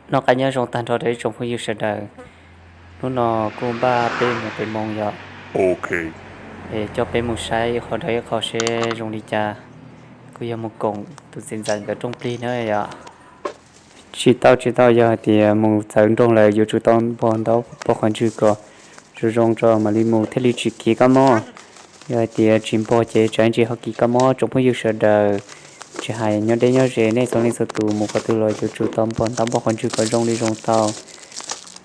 Noj qab nyob zoo tag nrho rau ib tsoom phooj ywg sawv daws. Hnub no kuj npaj peb mus pem Moos yom. Es coj peb mus saib ib qho dawb ib qho seb zoo li cas. Kuj yog mus koom tus txiv ntxawm nkawd rooj plig na yom. Tsis tau tsis tau, yog hais tias mus txawv nroog lawm yuav tsum tau npog ntaub poj qhov ntswg kom zoo zoo tso mam li mus thiaj li tsis kiv kab mob. Yog hais tias tsis npog ces tsam ntsis ho kiv kab mob tsoom phooj ywg sawv daws. Tsis hais nyob deb nyob ze nej txhua leej txhua tus mus qhov twg los yuav tsum tau npog ntaub poj qhov ntswg kom zoo li zoo tau.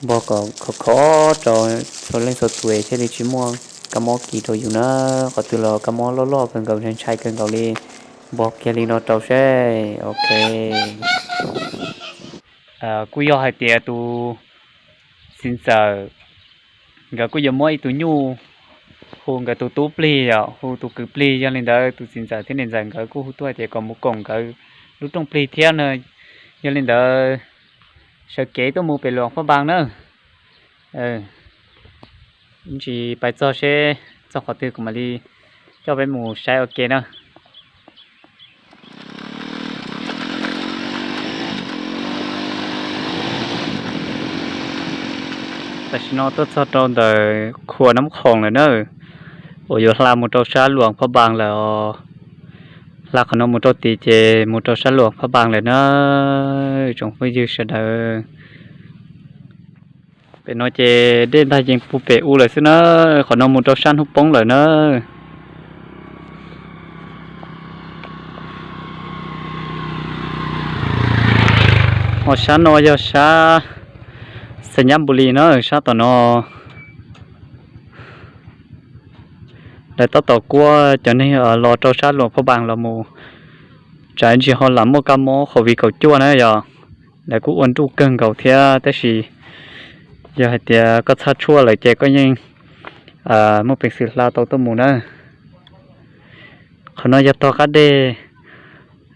Npog kom khov khov rau txhua leej txhua tus thiaj li tsis muaj kab mob kiv rau yus na. Qhov twg los kab mob loj loj kawg nkaus ntshai kawg nkaus li. Npog kiag li no rau seb, ok. Kuj yog hais tias tus txiv ntxawm nkawd kuj yuav muab ib tug nyuj hu nkawd tus tub plig yom, hu tus kwv plig. Yog li ntawd tus txiv ntxawm thiab niam ntxawm nkawd kuj hu tuaj hais tias kom mus koom nkawd lub rooj plig thiab no. Yog li ntawd sawv kev tuaj mus pem Luam Phaj Npas na. Ntsis pais txog seb txog qhov twg kuv mam li coj peb mus saib ua ke na. Tam sim no tuaj txog rau ntawm Khua Nab Khoom lawm na, uas yuav hla mus rau sab Luam Phaj Npas lawm os. Hla qhov no mus rau tid ces mus rau sab Luam Phaj Npas lawm na, tsoom phooj ywg sawv daws. Pem no ces dej ntag yeej puag pem u lawm xwb na, qhov no mus rau sab hnub poob lawm na. Ho sab no yog sab Xais Nyab Npus Lis na, sab tom no. Lawv tab tom kuaj cov neeg los rau sab Luam Phaj Npas los mus, tsam ntsis ho lam muaj kab mob COVID kaum cuaj na yog. Lawv kuj ua nruj kawg nkaus thiab tab sis yog hais tias koj txhaj tshuaj lawm ces koj yeej muaj peev xwm hla tau tuaj mus na. Qhov no yog tog qab deg,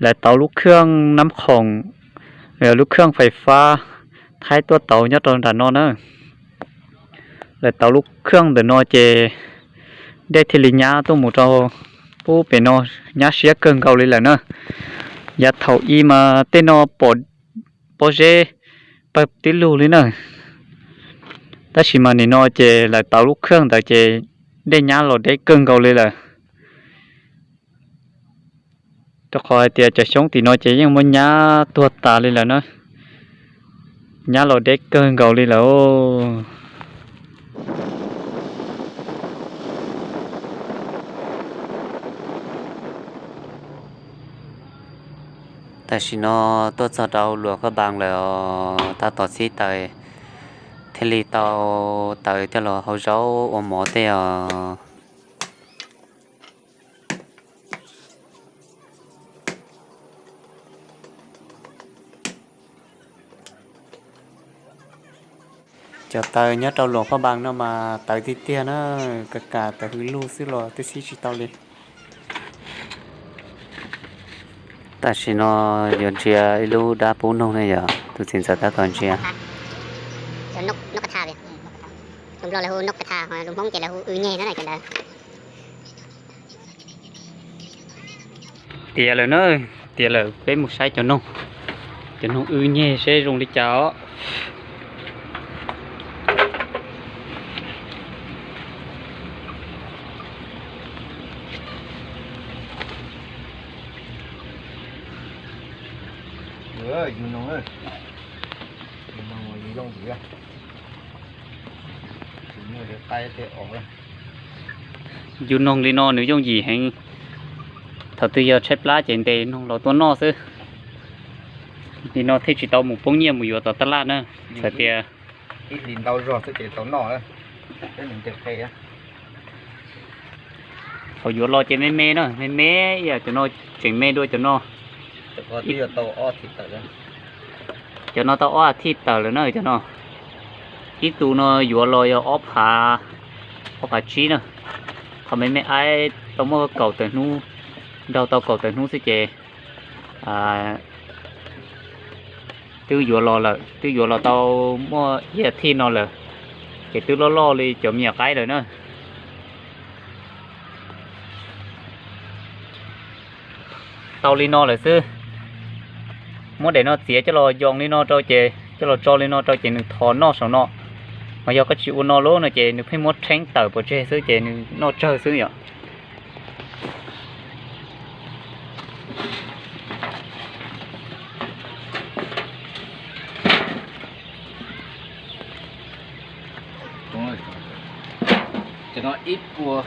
lawv tauv lub khwj Nab Khoom, lub khwj fais fab Thaib tuaj tauv nyob rau nram no na. Lawv tauv lub khwj ntawm no ces dej thiaj li nyab tuaj mus rau pub pem no, nyab siab kawg nkaus li lawm na. Yav thaum ub mas tej no pom pob zeb pawg tib lug li na. Tab sis mas nim no ces lawv tauv lub khwj ntawd ces dej nyab los deb kawg nkaus li lawm. Rau qhov hais tias cov xyoob tim no ces yeej muab nyab tuag tas li lawm na. Nyab los deb kawg nkaus li lawm. Tam sim no tuaj txog rau Luam Phaj Npas lawm os, tab tom txhib taws thiaj li tau taws coj los hau zaub ua mov tej os. Cov taws nyob rau Luam Phaj Npas no mas tawv tiag tiag na, ka kam taws hwv lug xwb los twb txhib tsis tau li. Tam sim no yuav ntsia ib lub dab pub noog ne yom, tus txiv ntxawm tab tom ntsia. Tiav lawm na, tiav lawm peb mus saib cov noog, cov noog wb nyeg seb zoo li cas os. Yus noog li no nws yooj yim heev. Thaum twg yog tshaib plab ces ntes noog los tuaj noj xwb. Li no thiaj tsis tau mus poob nyiaj mus yuav tom tab laj na. Txawm tias thaum yuav los ces me me na, me me, cov no tseem me dua cov no. Cov no tau ob as thiv tawm lawm na cov no. Ib tug no yuav los yog ob phav, ob phav tsib na. Qhov me me aib tau muaj kaum tawm hnub, nraug tau kaum tawm hnub xwb ces twb yuav los lawm, twb yuav los tau muaj ib as thiv no lawm, ces twb loj loj li cov me nyuam qaib lawm na. Tau li no lawm xwb. Muab daim no txiav coj los yoo li no rau ces Coj los tso li no rau ces nws thov noj saum no. Mas yog koj tsis ua no lub no ces nws pheej muab rheeb tawm pov tseg xwb ces nws noj tsawg xwb yom. Cov no ib puas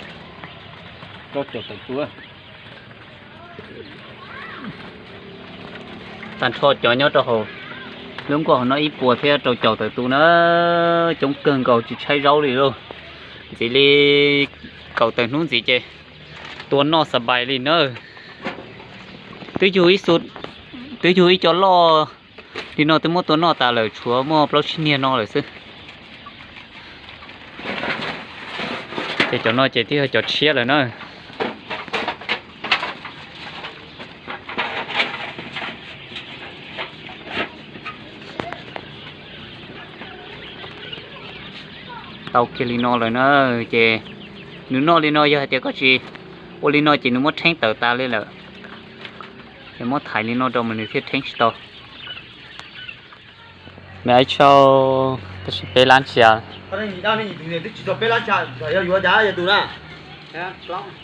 rau caum tawm tus. Tag nrho cov nyob rau hauv lub nkuaj hauv no ib puas thiab rau caum tawm tus na, coob kawg nkaus tsis tshaib zaub li lauj. Ntxiv li kaum tawm hnub ntxiv ces tua noj xas npais li na. Twb yug ib xu, twb yug ib co loj li no twb muab tua noj tas lawm, tshuav muaj plaub tsib niag no lawm xwb. Ces cov no ces twb yog cov tshiab lawm na. Tau kiag li no lawm na, ces nws noj li no, yog hais tias koj tsis ua li no ces nws muab rheeb tawm tas li lawm. Ces muab thaiv li no rau mas nws thiaj rheeb tsis tau. Me ais tsau, tab sis peb lab ntsia. Yog yuav cas yog tus na?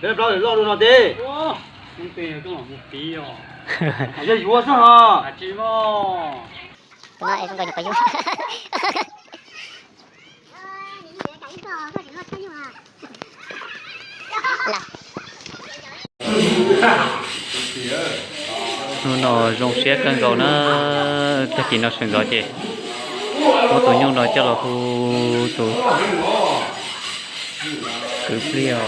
Peb plaub loj dua no teb. Yog yuav xwb ho. Hnub no zoo siab kawg nkaus na, tag kis no sawv ntxov ces muab tus nyuj no coj los hu tus kwv pliag os.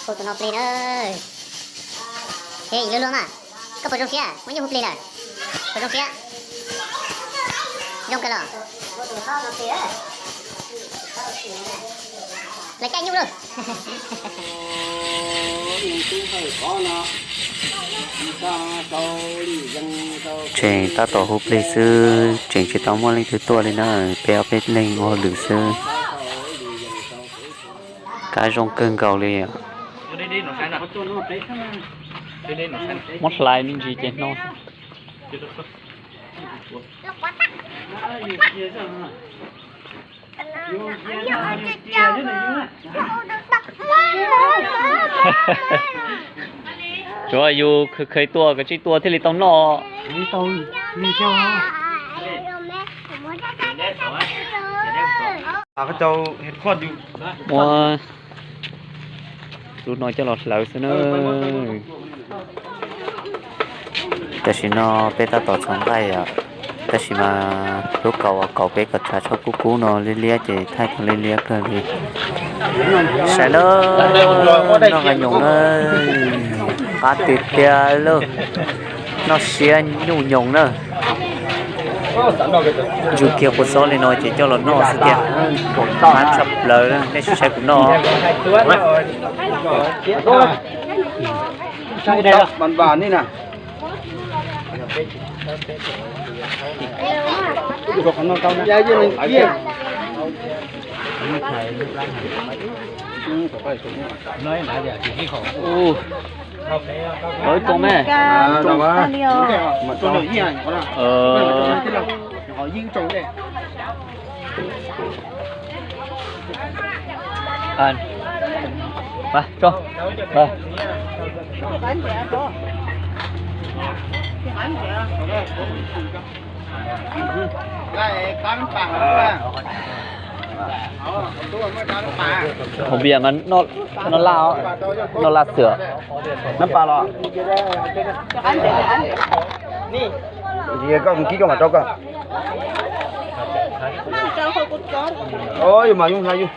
Hu tus no plig na. Ej, luag luag mas, koj puas zoo siab muab nyuj hu plig lawm? Puas zoo siab? Zoo kawg los? Lawv caij nyuj lauj. Tseem tab tom hu plig xwb, tseem tsis tau muaj leej twg tuaj li na, peb ob peb leeg ua hauj lwm xwb. Kab zoo kawg nkaus li. Muab hlais me ntsis ces no. Tsuav yus kheev tua, koj tsis tua thiaj li tau noj. Ua lub no coj los hlawv xwb na. Tam sim no peb tab tom txhoov nqaij os, tab sis mas lub kaus uas kaus peb kom tsav tshuaj kub kub no liab liab ces thaij tau liab liab kawg li. Saib na, noj nqaij nyoos na, qab tiag tiag lauj, noj siab nyuj nyoos na. Ntsw kiag kua xob li no ces coj los noj xwb tiag, qab tshaj plaws, nej sim saib kuv noj. Ib tug me. Hauv npias mas noj laj, noj laj xwm. Nab pas los? Koj mus kib koj mam rau koj. Yus mas yus hla yus.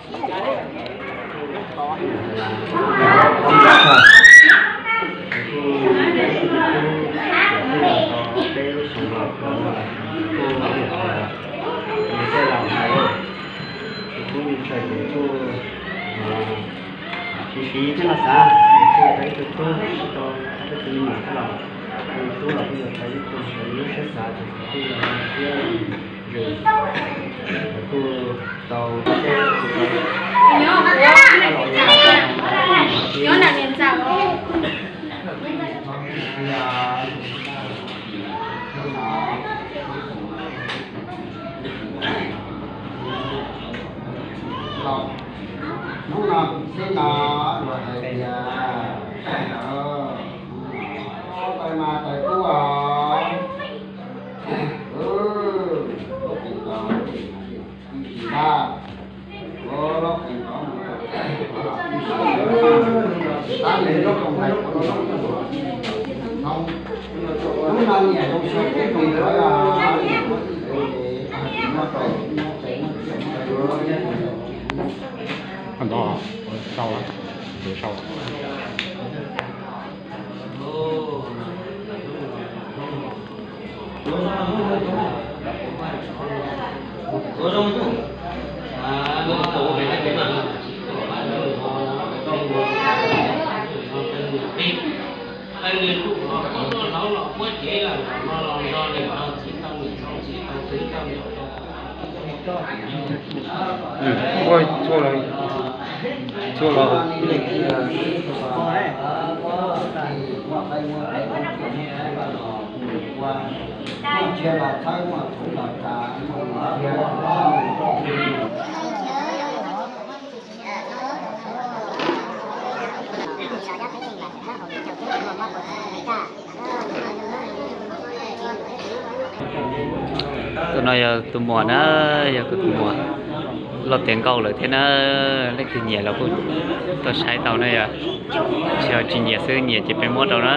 Fiv fiv thiab no xav, kuj tau ib tug tub tsis tau ib tug me nyuam thiab los, tus tub los kuj yuav tau ib tug, tau ib lub siab xav ces kuj yuav siab zws, kuj tau Hnub no xwb no luag hais tias, tais mas tais kub os, lub qeej tod, lub qeej tod, tab sis lub qeej tod, hnub no niam zoo siab kub tus ntawd, Ua txhua los, txhua los. Tus no yog tus muam na, yog kuv tus muam. Loj tiav nkauj lawm thiab na, leej twg nyiam los kuj tuaj saib tau na yog. Tsis yog tsis nyiam xwb, nyiam ces peb muab rau na.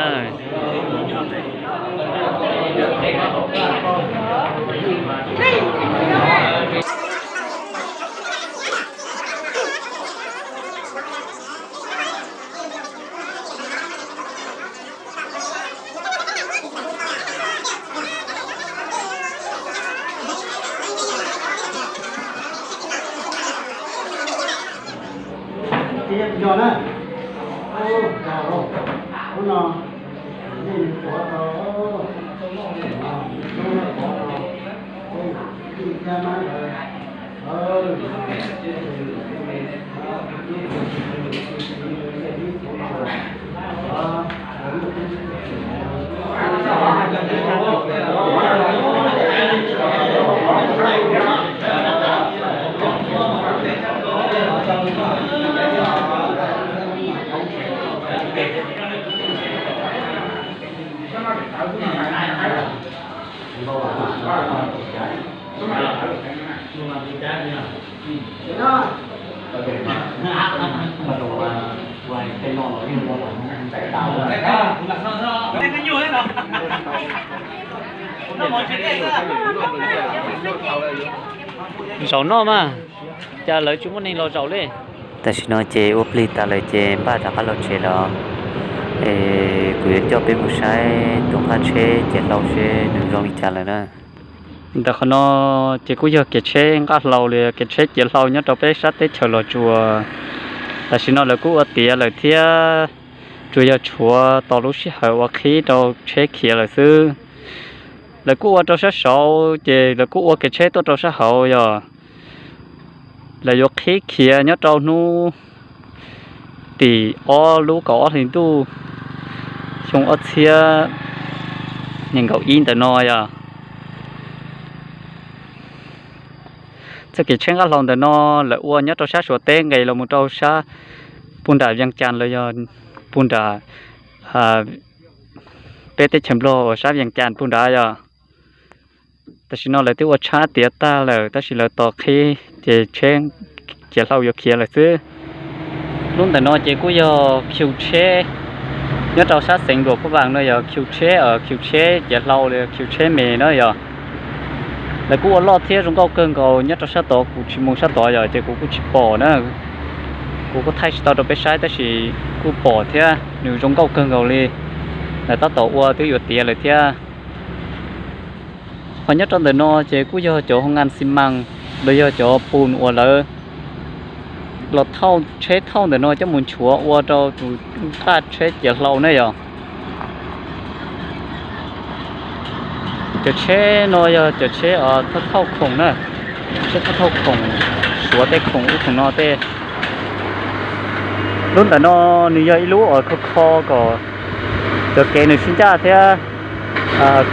Zaum no mas, cas lawv tsis muaj neeg los zaum li. Tam sim no ces ua plig tas lawm ces npaj rov qab los tsev lawm. Es kuv yuav coj peb mus saib tus nqaj tsheb ciav hlau seb nws zoo li cas lawm na. Ntawm qhov no ces kuj yog kev tsheb nqaj hlau li, kev tsheb ciav hlau nyob rau peb sab teb chaws Los Tsuas. Tam sim no lawv kuj ua tiav lawm thiab, tsuas yog tshuav tos lub sij hawm uas qhib rau tsheb khiav lawm xwb. Lawv kuj ua rau sab saud ces lawv kuj ua kev tsheb tuaj rau sab hauv yog lawv yuav qhib khiav nyob rau hnub tim ob lub kaum ob hli ntuj xyoo ob txhiab nees nkaum ib ntawm no yog. Txoj kev tsheb nqaj hlau ntawm no lawv ua nyob rau sab Suav teb nqes los mus rau sab puag nram Vias Cas los yog puag nram peb teb chaws Nplog uas sab Vias Cas puag nrad yog. Tam sim no lawv twb ua tshab tiav tag lawm tab sis lawv tos qhib ces tsheb ciav hlau yuav khiav lawm xwb. Lub ntawm no ces kuj yog khiu tsheb nyob rau sab xeev Luam Phaj Vaas no yog khiu tsheb, khiu tsheb ciav hlau li khiu tsheb me na yog. Lawv kuj ua loj thiab zoo nkauj kawg nkaus nyob rau sab tod, kuv tsis mus sab tod yog ces kuv kuj tsis pom na. Kuv kuj thaij tsis tau rau peb saib tab sis kuj pom thiab nws zoo nkauj kawg nkaus li. Lawv tab tom ua twb yuav tiav lawm thiab. Qhov nyob rau ntawm no ces kuj yog cov hoo nkas xi mas los yog cov pus uas lawv los thauj tsheb thauj ntawm no coj mus nchuav ua rau tus nqaj tsheb ciav hlau na yog. Cov tsheb no yog cov tsheb thauj thauj khoom na, tsheb thauj thauj khoom. Ua tej khoom ub khoom no tej. Lub ntawm no nws yog ib lub uas kho kho kom cov kev nws sib ncaj thiab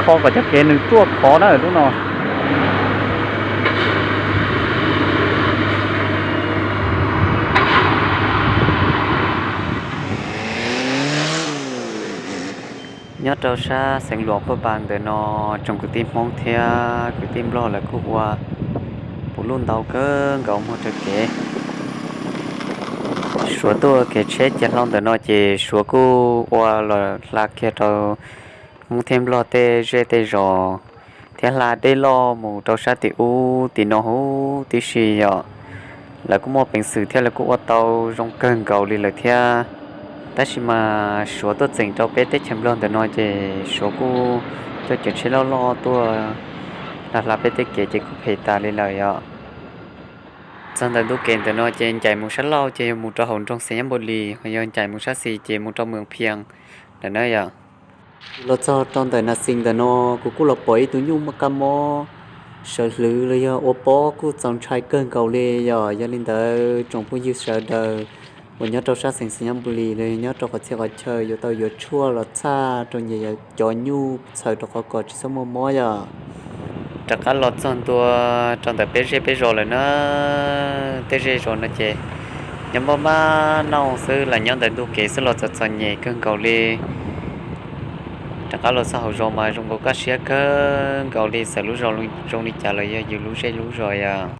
kho kom cov kev nws ruaj khov na lub no. Nyob rau sab xeev Luas Phaj Npas ntawm no, tsoom kwv tij Hmoob thiab kwv tij Nplog lawv kuj ua puv luj ntau kawg nkaus muag rau kev. Suav tuaj kev tsheb cia hlau ntawm no ces Suav kuj ua los hla kiag rau Hmoob thiab Nplog tej zej tej zos thiab hla dej loj mus rau sab tim ub tim no huv tib si yom. Lawv kuj muaj peev xwm thiab lawv kuj ua tau zoo kawg nkaus li lawm thiab. Tab sis mas Suav tuaj txeem rau peb teb chaws Nplog ntawm no ces Suav kuj coj cov tsheb loj loj tuaj hla hla peb tej kev ces kuj phem tas li lawm yom. Txog ntawm ntu kev ntawm no ces ncaim mus sab laug ces yog mus rau hauv nroog Xeem Nyab Npu Lis, ho yog ncaim mus sab xis ces mus rau Mees Phias ntawm na yom. Los txog rau ntawm Nas Xis ntawm no, kuv kuj los pom ib tug nyuj muaj kab mob sawv hlwv los yog ua pob kuj txaus ntshai kawg nkaus li yom. Yog li ntawd tsoom phooj ywg sawv daws uas nyob rau sab xeev Xeem Nyab Npu Lis los yog nyob rau qhov txhia qhov chaw yuav tau yuav tshuaj los txhaj rau nyias cov nyuj txhawm rau qhov kom tsis txhob muaj mob yom. Rov qab los txog ntua rau ntawm peb zej peb zos lawm na. Tej zej zos no ces nyob npab mab noj xwb, los nyob ntawm ntug kev xwb los txom txom nyem kawg nkaus li. Rov qab los txog hauv zos mas zoo nkaus kaj siab kawg nkaus li, txawm lub zos zoo li cas los yog yus lub zej lub zos yom.